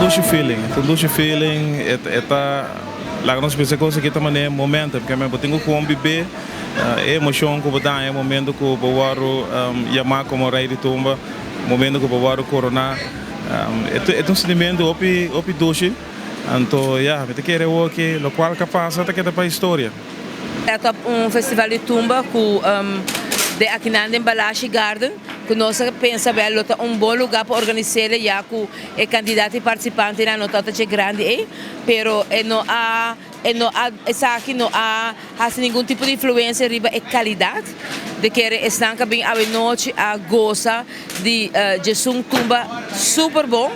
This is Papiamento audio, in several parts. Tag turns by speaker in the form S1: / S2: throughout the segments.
S1: dushi feeling, e ta un dushi feeling, e ta laga nos pensa cos aki ta manera momento, porque bo tin cu convive e emocion cu bo ta haña e momento cu bo wòrdu yama como Rey di Tumba, momento cu bo wòrdu corona, e ta un sentimento hopi hopi dushi, anto ya, mi ta kere awoki locual ca pasa ta keda pa historia.
S2: Ta un festival di tumba cu den akinan den Balashi Garden cu nos a pensa bel lo ta un bon lugar pa organisele ya cu e cantidad di participantenan no ta dje grandi ey pero e no a e no a esaki no a haci ningun tipo di influencia riba e calidad de kere esnan cu a bin awe nochi a goza di djesun tumba super bon.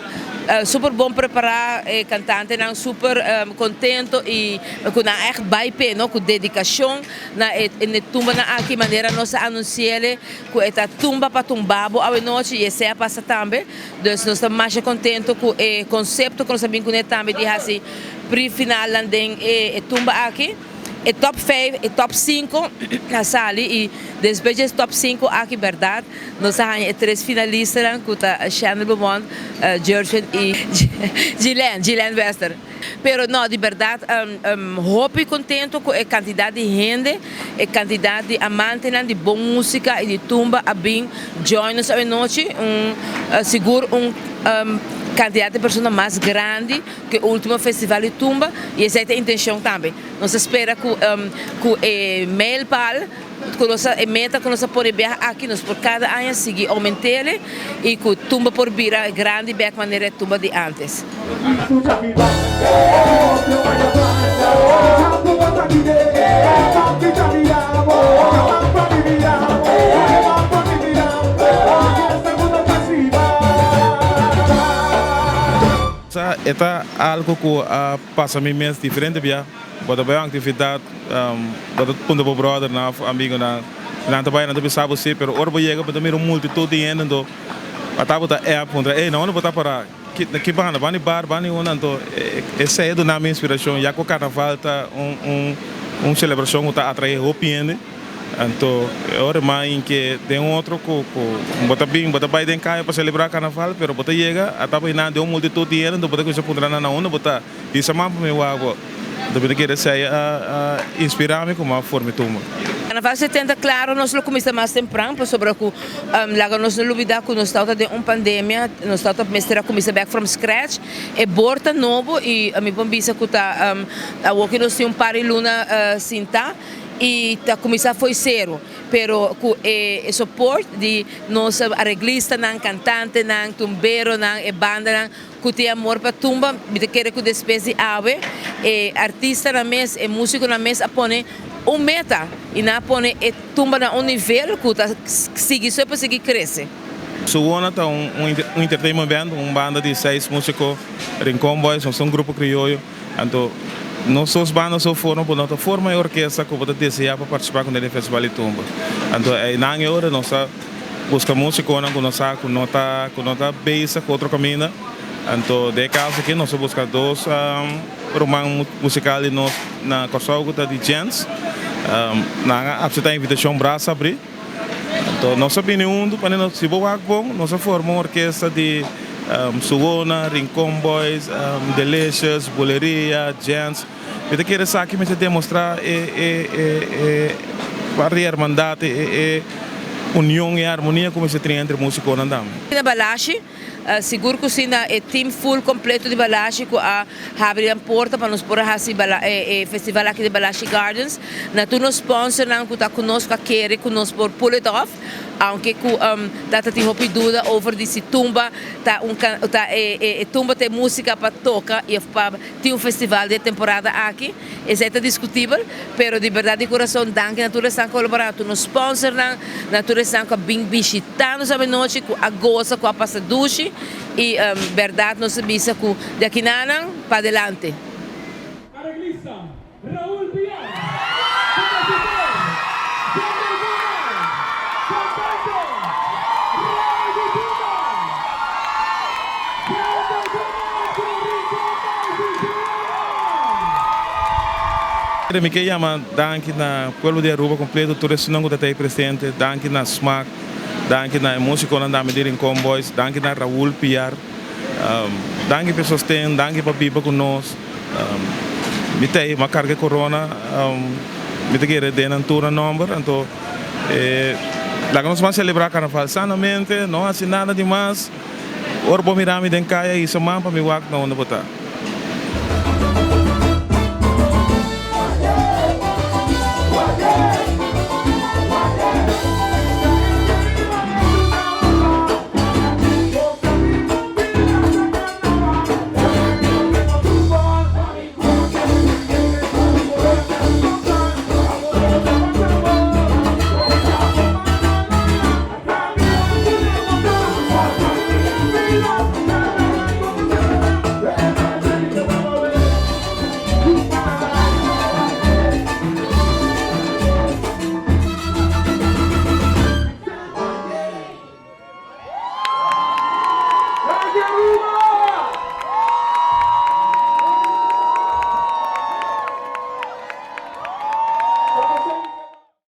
S2: Super bon prepara e cantantenan super contento y cu nan echt bay p'e no cu dedicacion na e tumbanan aki manera nos a anunciele cu e ta tumba pa tumbabo awenochi y esey a pasa tambe dus nos ta masha contento cu e concepto cu nos a bin cune tambe di haci pre-finalnan den e tumba aki. E top vijf, e top cinco a sali y despues di e top cinco aki berdad nos a haña e tres finalistanan cu ta Shannon Beaumont, Jurgen y Gilene, Gilene Wester. Pero no, di berdad hopi contento cu e cantidad di hende, e cantidad di amantenan di bon musica y di tumba a bin join nos awenochi, un sigur un cantidad di persona mas grandi. Ku e ultimo festival di tumba y esei ta e intencion tambe. Nos ta spera ku ku e mijlpaal ku nos a e meta ku nos a pone biaha aki nos por kada aña sigui aumentele y ku tumba por bira grandi bek manera e tumba di antes.
S1: Sa e ta algo ku a pasa mi mes diferente bia. Bo ta bai un aktividat, bo ta puntra bo bròdernan òf amigunan, nan ta bai nan ta bisa bo si, pero ora bo yega bo ta mira un multitut di hende anto a ta bo ta app puntra, ey na unda bo ta pará? Ki na ki banda? Banda di bar, banda di unda? Anto esei a duna mi inspirashon ya ku karnaval ta un un un selebrashon ku ta atraé hopi hende. Anto e ora mas inke den otro ku ku bo ta bin bo ta bai den kaya pa selebrá karnaval pero bo ta yega a ta bai nan den un multitut di hende anto bo ta kuminsá puntra nan na unda bo ta bisa man pa mi wak bo anto mi ta kere esei a a inspirá mi kuma forma e tumba.
S2: Karnaval 70 klaro nos lo kuminsá mas tempran pasobra ku laga nos no lubidá ku nos tabata den un pandemia nos tabata mester a kuminsá bek from scratch e bor ta nobo i mi por bisa ku ta awor ku nos tin un par di luna sintá. y ta cuminsa fo'i cero, pero cu e support di nos areglistanan, cantantenan, tumberonan, e bandanan cu tin amor pa tumba, mi ta kere cu despues di awe e artistanan mes, e musiconan mes a pone un meta y nan a pone e tumba na un nivel cu ta sigui so pa sigui crece.
S1: Suwona ta un entertainment band, un banda di seis musico, Rincon Boys, nos ta un grupo crioyo. Anto, no sos banda so forma, bo no ta forma e orkesta ku bo ta deseá pa partisipá kuné den Festival di Tumba. Anto, einan e ora nos ta buska músikonan ku nos sa ku no ta ku no ta bezig ku otro kaminda. Anto, den e kaso aki nos a buska dos ruman musikal di nos na Kòrsou ku ta di Gents. Nan a aseptá e invitashon brasa abrí. Anto nos a bini huntu pa nos si bo wak bon nos a forma un orkesta di Suwona, Rincon Boys, Delicious, Buleria, Gents. Mi ta kere esaki mester demostra e e e parti di hermandad e e union e armonia ku mester tin entre musikonan tambe.
S2: Na Balashi, Sigur cu si na e team full completo di Balashi cu a habri nan porta pa nos por a haci e festival aki di Balashi Gardens. Na tur nos sponsornan cu ta cu nos cu a kere cu nos por pull it off, aunke cu tata tin hopi duda over di si tumba ta un ta e tumba ta e musica pa toca y of pa tin un festival di e temporada aki. Esei ta discutibel, pero di berdad di curason danki na tur esnan colabora, na tur nos sponsornan, na tur esnan cu a bin bishita nos avenochi, cu a goza, cu a pasa dushi y berdad nos ta bisa cu di aki nanan pa adelante.
S3: Areglista Raul Piar, compositor Samuel Gomez, cantante Ray di Tumba, Brenda Gomez cu Rincon Boys y Juliana.
S1: Mi ke yama danki na pueblo di Aruba completo, tur esunnan cu ta tey presente, danki na Smaak, danki na e musiconan tambe di Rincon Boys, danki na Raul Piar. Danki pa e sosten, danki pa biba ku nos. Mi ta ei, mi a karga e korona, mi ta kere den nan tur nan nòmber. Anto laga nos ban selebrá karnaval sanamente, no hasi nada di mas. Ora bo mira mi den kaya, hisa man pa mi wak na unda bo ta.